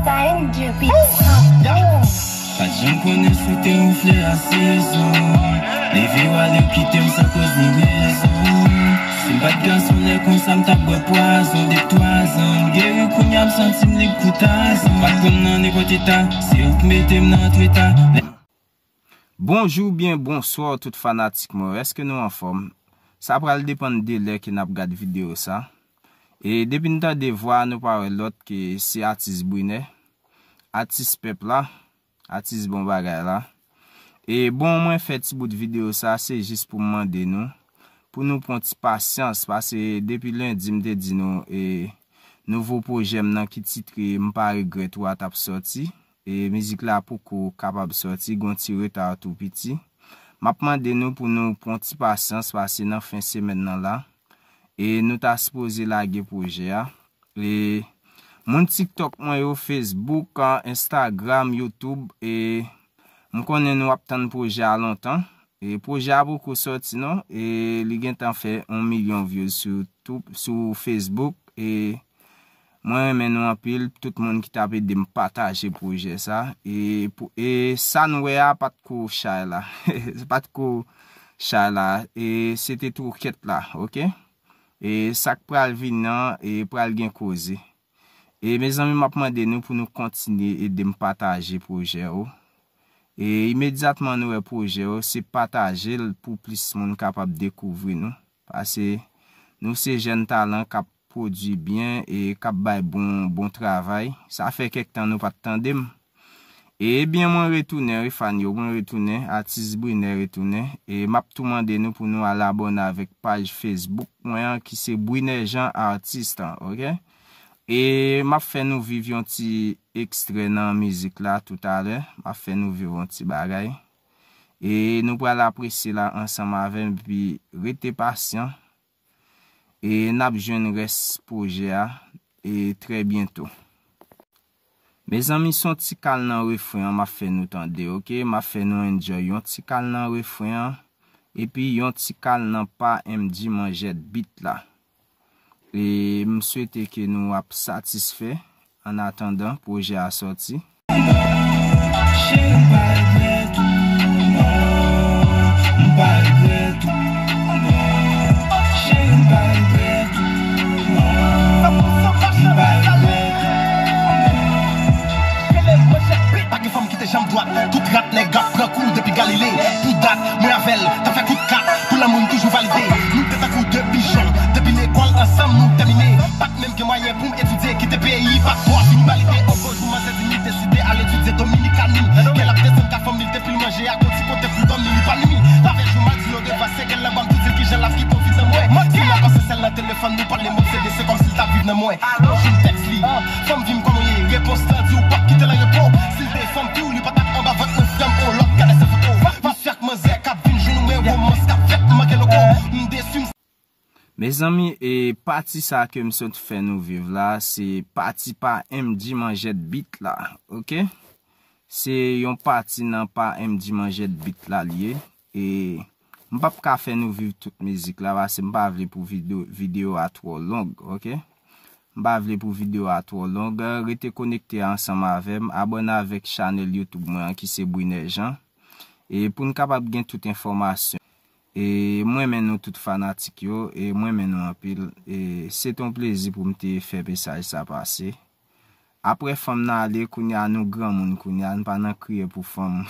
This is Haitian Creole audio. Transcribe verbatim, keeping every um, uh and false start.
Find your beat. Pa t janm konnen si w te yon flè a sezon. Leve w ale w kite m san koz ni rezon. Si m pa t gason lè konsa m t ap bwè pwazon. Depi twazan m geri kounye a m santi m lib kou Tazan. Pa t pran m nan nenpòt eta, se ou k mete m nan antreta. Bonjou oubyen bonswa tout fanatik mwen yo. Èske nou anfòm? Sa pral depann de lè ke n ap gad videyo sa. E depi n tande vwa a, nou pa wè lòt ke se atis Brinè, atis pèp la, atis bon bagay la. E bon, mwen fè ti bout videyo sa, se jis pou m mande nou, pou nou pran ti pasyans, paske depi lendi m te di nou, e, nouvo pwojè m nan ki titre M pa regrèt ou a t ap sòti. E mizik la poko kapab sòti, gon ti reta tou piti. M ap mande nou pou nou pran ti pasyans, paske nan fen semèn nan la, e nou ta sipoze lage pwojè a. E moun TikTok mwen yo, Facebook, Instagram, YouTube, e m konnen nou ap tann pwojè a lontan. E pwojè a poko sòti non, e li gentan fè yon milyon views sou tou, sou Facebook, e mwen renmen nou anpil, tout moun ki t ap ede m pataje pwojè sa, e pou, e sa n wè a pa t ko chay la, pa t ko chay la, e se te twokèt la, oke? E sa k pral vin nan, e pral gen koze. E mezanmi, m ap mande nou pou nou kontinye ede m pataje pwojè yo. E imedyatman nou wè pwojè yo, se pataje l pou plis moun kapab dekouvri nou. Paske nou se jèn talan k ap pwodui byen e k ap bay bon, bon travay. Sa fè kèk tan nou pa t tande m. Ebyen, mwen retounen, wi, fan yo, mwen retounen, atis Brinè retounen. E m ap tou mande nou pou nou al abòne avèk paj Facebook mwen an, ki se Brinè Jean Artiste an, oke? E m ap fè nou viv yon ti ekstrè nan mizik la toutalè. M ap fè nou viv yon ti bagay. E nou pral apresye la ansanm avè m, epi rete pasyan. E n ap jwenn rès pwojè a, e trè byento. Mezanmi, se yon ti kal nan refren an m ap fè nou tande, oke? M ap fè nou enjoy yon ti kal nan refren an, epi yon ti kal nan pa M D Manjèt beat la. E m swete ke nou ap satisfè an atandan pwojè a sòti. Cheri, m pa regrèt ou, non. M pa regrèt ou, non. Cheri, m pa regrèt ou, non. M pa regrèt ou, non. Pa gen fanm ki te janm dwat. Tout rat nèg ap pran kou depi Galile. Pou dat, mwen avè l, t ap fè kout kat. Pou lanmou n toujou valide. Nou te tankou de pijon. Depi lekòl ansanm nou tèmine. Pa t menm gen mwayen pou m etidye. Kite peyi, pa t bò fini valide. On bon jou, manzè di m li deside al etidye Dominikani. Kè l ap desann ka fanm li, depi l manje ak yon ti kote pou dòmi, li pa nimi. Lavèj ou mal di yo devase, gen lè ban m tou di l kijan l ap kite yon vi nan mwen. Si m avanse sèl nan telefòn, nou pale m obsede, se kòmsi l t ap viv nan mwen. Bonjou, m tèks li. Fanm di m kòman w ye, repons lan di w p ap kite l an repo. Si l te fanm tou, li pa t ap anba vant mwen, frè m, on lòt gade se foto. Misye ak manzè k ap vin jwenn mwen, romans k ap fèt, m manke loko. M desi, m Mezanmi, e pati sa ke m sot fè nou viv la, se pati pa M D Manjèt beat la, oke? Se yon pati nan pa M D Manjèt beat la li ye. E m p ap ka fè nou viv tout mizik la, paske m pa vle pou videyo, videyo a twò long, oke? M pa vle pou videyo a twò long. Rete konekte ansanm avè m, abòne avèk chanèl YouTube mwen an ki se Brinè Jean. E pou n kapab gen tout enfòmasyon. E mwen renmen nou tout fanatik yo, e mwen renmen nou anpil. E se te yon plezi pou m te fè mesaj sa pase. Aprè fanm nan ale, kounye a nou granmoun, kounye a n pa nan kriye pou fanm.